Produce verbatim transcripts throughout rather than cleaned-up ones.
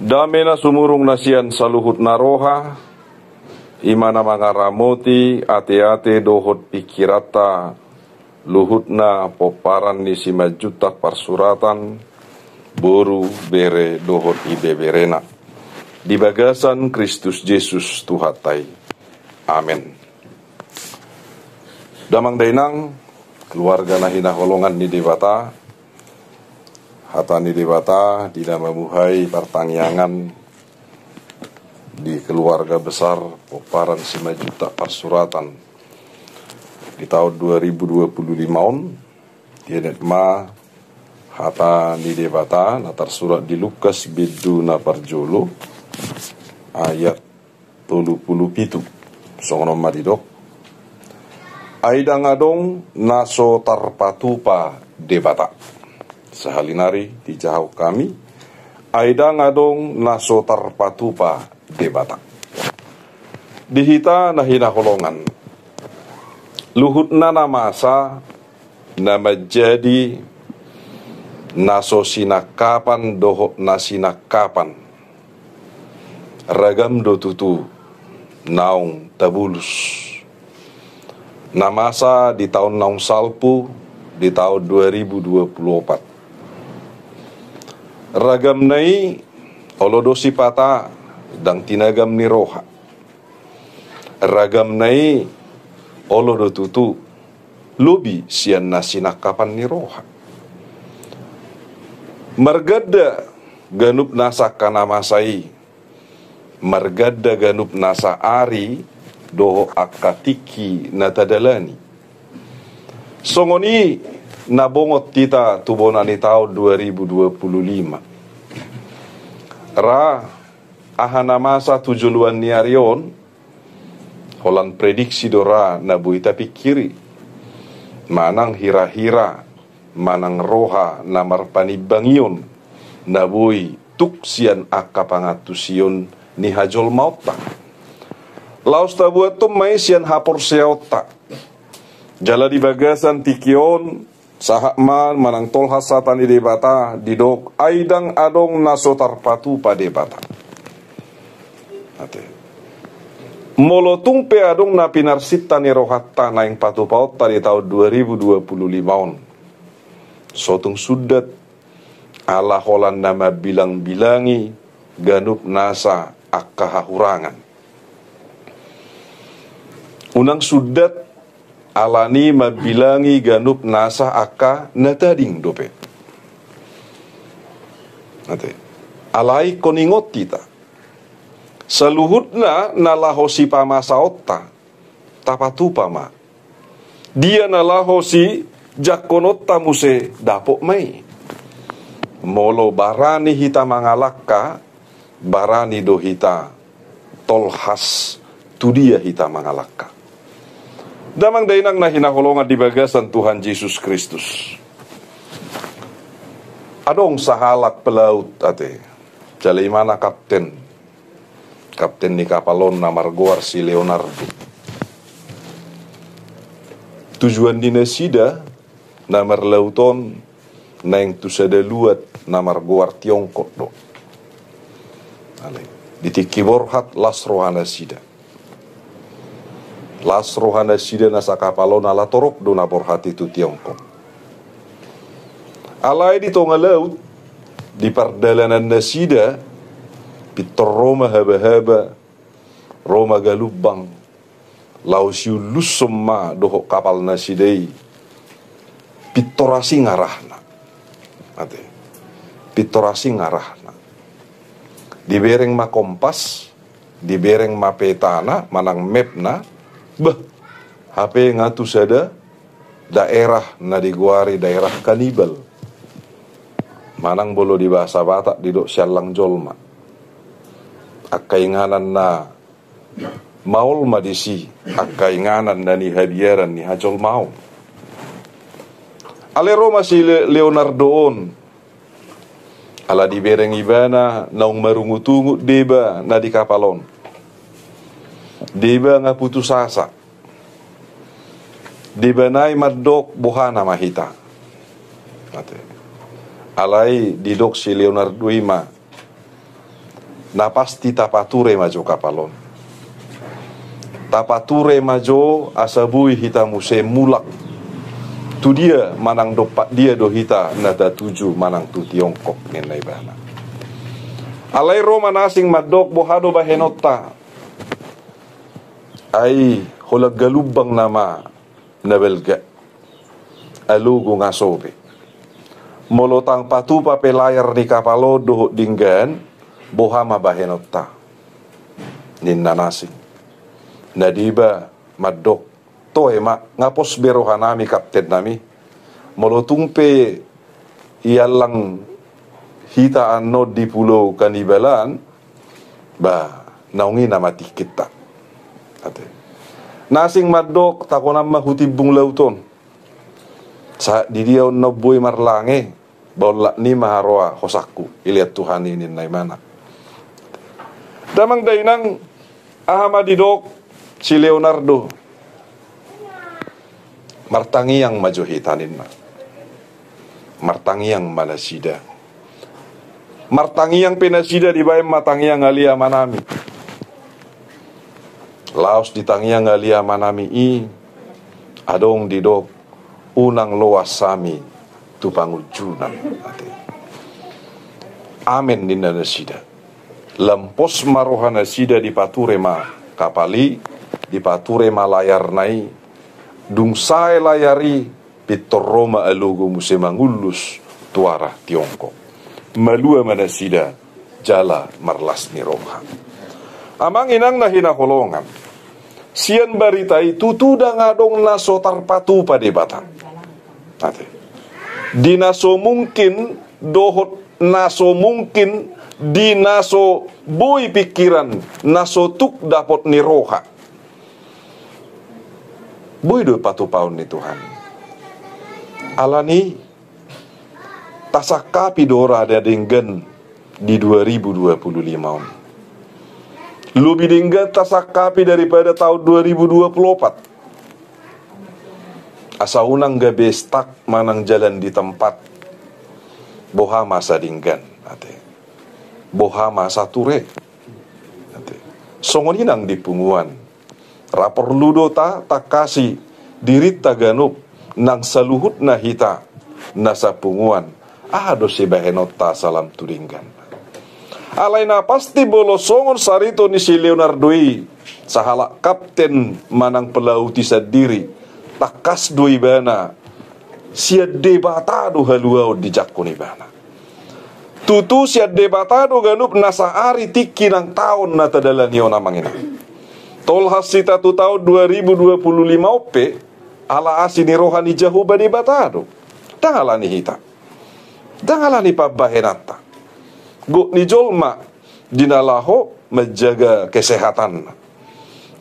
Dame na sumurung na sian saluhut na roha, i ma na mangaramoti ateate dohot pingkiranta, luhutna pomparan ni Simanjuntak Parsuratan, boru, bere dohot ibeberena, di bagasan Kristus Jesus Tuhanta i. Amen. Damang dainang, keluarga na hinaholongan ni Debata, hata ni Debata di na mamuhai partangiangan di keluarga besar pomparan Simanjuntak Parsuratan di taon dua ribu dua puluh lima on, dienet ma hata ni Debata na tarsurat di Lukas bindu na parjolo ayat tolu pulu pitu. Songon on ma didok: Ai ndang adong na so tarpatupa Debata. Sahali nari dijahahon hami: Ai ndang adong na so tarpatupa Debata. Di hita na hinaholongan, luhutna na masa na manjadi na so sinangkapan dohot na sinangkapan, ragam do tutu naung tabolus. Na masa di taon naung salpu, di taon dua ribu dua puluh opat. Ragamna i olo do sipata ndang tinagam ni roha. Ragamna i olo do tutu lobi sian na sinangkapan ni roha. Marganda ganup nasa angka na masa i, marganda ganup nasa ari dohot angka tingki na tadalani. Songon i na bongot hita tu bona ni taon dua ribu dua puluh lima. Ra aha na masa tu joloan ni ari on, holan prediksi do ra na boi tapingkiri, manang hirahira, manang roha na marpanimbangion na boi tuk sian angka pangantusion ni hajolmaonta. Laos tabuathon ma i sian haporseaonta. Jala di bagasan tingki on, sahat ma manang tolhas hata ni Debata didok: Ai ndang adong na so tarpatupa Debata. Ate. Molo tung pe adong na pinarsinta ni rohanta naeng patupaonta di taon dua ribu dua puluh lima on, so tung sundat, ala holan na mambilangbilangi ganup nasa angka hahurangan. Unang sundat, alani mambilangi ganup nasa angka na tading dope. Ate. Alai ingkon ingot hita, saluhutna na laho sipamasaonta, tapatupa ma. Dia na laho sijangkononta muse, dapot ma i. Molo barani hita mangalangka, barani do hita tolhas tu dia hita mangalangka. Damang dainang na hinaholongan di bagasan Tuhan Jesus Kristus. Adong sahalak pelaut, ate. Jala imana kapten. Kapten ni kapal on na margoar si Leonardo. Tujuan ni nasida na marlaut on naeng tu sada luat na margoar Tiongkok do. Ale, di tingki borhat las roha nasida. Las roha nasida na sakapal on ala torop do na borhat i tu Tiongkok. Alai di tonga laut, di pardalanan nasida, pintor ro ma habahaba, ro ma galumbang, laos iullushon ma dohot kapal nasida i, pintor asing arahna. Ate. Pintor asing arahna. Dibereng ma kompas, dibereng ma petana, manang mapna, bah, hape nga tu sada daerah na digoari daerah kanibal. Manang molo di bahasa Batak didok siallang jolma. Angka inganan na maol ma disi, angka inganan na nihabiaran ni hajolmaon. Ale ro ma si Le-, Leonardo on, ala dibereng ibana naung marungutungut deba na di kapal on. Deba nga putus asa. Deba nai mandok boha nama hita. Ate. Alai didok si Leonardo i ma, Na pasti tapature ma jo kapal on. Tapature ma jo asa boi hita muse mulak. Tu dia manang dompak dia do hita na tatuju manang tu Tiongkok ninna ibana. Alai ro ma na asing mandok boha do bahenonta. Ai holan galumbang nama na balga. Alogo nga so be. Molo tang patupa pe layar ni kapal on dohot denggan, boha ma bahenonta. Ninna na asing. Na deba mandok, toe ma nga pos be rohanami kapten nami. Molo tung pe iallang hita annon di pulo Kanibalan, ba naung i nama tingkinta. Ate. Na asing mandok tagonan ma hutimbung laut on. Sahat di dia on na umboi marlange, ba olat ni ma haroa hosangku, ilean Tuhan i ninna imana. Damang dainang, aha ma didok si Leonardo? Martangiang ma jo hita ninna. Martangiang ma nasida. Martangiang pe nasida dibaen ma tangiang ale amanami. Laos ditangiang ale amanami i, adong didok, unang loas hami tu pangunjunan. Ate. Amen ninna nasida. Lam pos ma roha nasida dipature ma kapal i, dipature ma layarna i, dung sae layar i, pintor ro ma alogo muse mangullus tu arah Tiongkok. Malua ma nasida jala marlas ni roha. Amang inang na hinaholongan. Sian barita i tutu ndang adong na so tarpatupa Debata. Ate. Di na so mungkin dohot na so mungkin, di na so boi pingkiran, na so tuk dapot ni roha. Boi do patupaon ni Tuhan. Alani tasangkapi do rada denggan di dua ribu dua puluh lima on. Lobi denggan tasangkapi daripada taon dua ribu dua puluh opat. Asa unang gabe stuck manang jalan di tempat. Boha ma asa denggan, ate. Boha ma asa ture. Ate. Songon i nang di punguan. Ra porlu do ta tangkasi dirinta ganup nang saluhutna hita na sapunguan. Aha do sibahenonta asa lam tu denggan? Alai na pasti molo songon sarito ni si Leonardo i, sahalak kapten manang pelaut i sandiri, tangkas do ibana sian Debata do haluaon dijangkon ibana. Tutu sian Debata do ganup na saari, tingki nang taon na tadalani on, amang inang. Tolhas hita tu taon dua ribu dua puluh lima on pe, ala asi ni roha ni Jahowa Debata do. Ndang ala ni hita. Ndang ala ni pambahenanta. Gok ni jolma di na laho manjaga kesehatanna.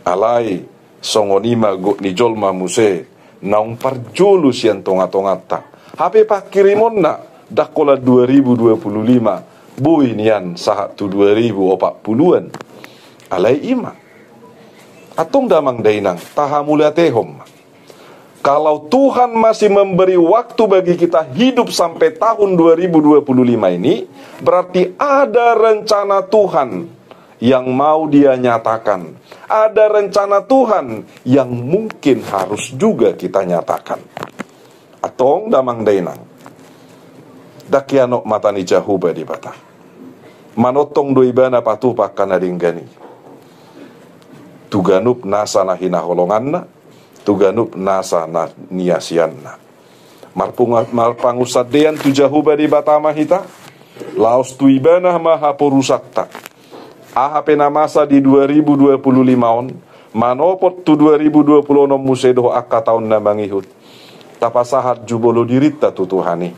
Alai songon i ma gok ni jolma muse naung parjolo sian tonga-tonganta. Hape pangkirimonna ndang holan dua ribu dua puluh lima, boi nian sahat tu dua ribu opat puluhan. Alai i ma. Antong damang dainang, tahamauliatehon ma. Kalau Tuhan masih memberi waktu bagi kita hidup sampai tahun dua ribu dua puluh lima ini, berarti ada rencana Tuhan yang mau Dia nyatakan. Ada rencana Tuhan yang mungkin harus juga kita nyatakan. Antong damang dainang, ndang hianop mata ni Jahowa Debata. Manongtong do Ibana patupa angka na denggan i tu ganup nasa na hinaholonganna, tu ganup nasa na niasianna. Marpunga-, marpangunsandean tu Jahowa Debata ma hita, laos tu Ibana ma haporusanta. Aha pe na masa di dua ribu dua puluh lima on, manopot tu dua ribu dua puluh onom muse dohot angka taon na mangihut, tapasahat jumolo dirinta tu Tuhan i.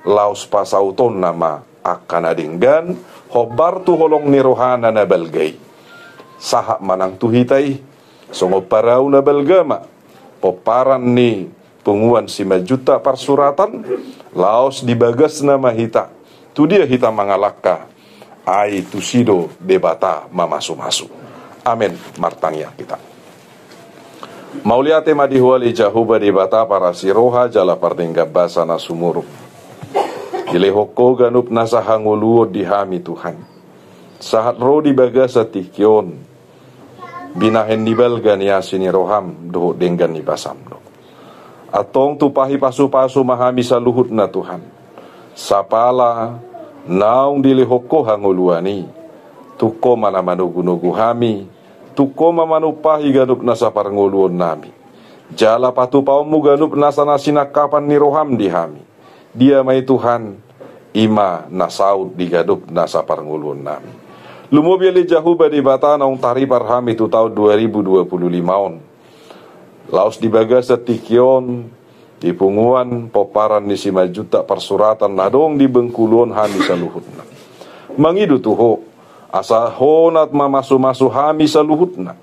Laos pasautonna ma angka na denggan, hombar tu holong ni rohana na balga i. Sahat ma nang tu hita i, songon parau na balga ma pomparan ni Punguan Simanjuntak Parsuratan, laos di bagasna ma hita, tu dia hita mangalangka, ai tusi do Debata mamasumasu. Amen. Martangiang hita. Mauliate ma di Ho ale Jahowa Debata parasi roha jala pardenggan basa na sumurung. Dilehon Ho ganup nasa hangoluon di hami Tuhan. Sahat ro di bagasan tingki on binahen ni balga ni asi ni roham dohot denggan ni basam do. Antong tumpahi pasupasu ma hami saluhutna Tuhan, sapala naung dilehon Ho hangoluan i. Tung Ho ma na manogunogu hami, tung Ho ma manumpahi ganup nasa parngoluonnami. Jala patupaonmu ganup nasa na sinangkapan ni roham di hami. Dia ma i Tuhan, i ma na saut di ganup nasa parngoluonnami. Lumobi ale Jahowa Debata naung taripar hami tu taon dua ribu dua puluh lima on. Laos di bagasan tingki on, di punguan pomparan ni Simanjuntak Parsuratan na adong di Bengkulu on hami saluhutna. Mangido tu Ho, asa Ho na mamasumasu hami saluhutna.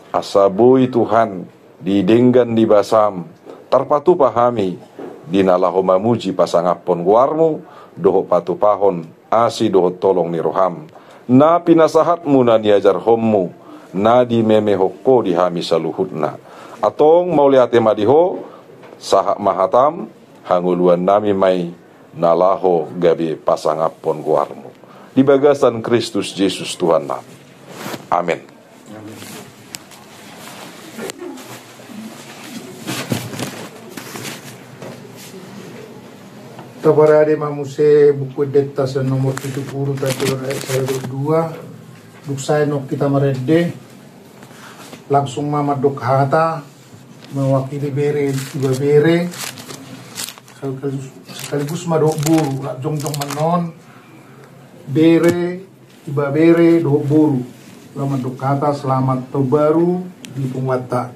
Asa boi Tuhan, di denggan ni basam, tarpatupa hami di na laho mamuji pasangaphon goarmu, dohot patupahon asi dohot holong ni roham, na pinasahatmu na niajarhonmu, na dimemehon Ho di hami saluhutna. Antong mauliate ma di Ho, sahat ma hatam, hangoluannami ma i na laho gabe pasangaphon goarmu. Di bagasan Kristus Jesus Tuhannami. Amen. Taparade ma muse Buku Endenta sian nomor pitu pulu, tadi ayat sada dohot dua. Dung sae nunga hita marende, langsung ma mandok hata mewakili bere, ibebere, sekaligus, sekaligus ma dohot boru, rap jongjong ma annon, bere, ibebere dohot boru. Laho mandok hata selamat tahun baru di punguanta.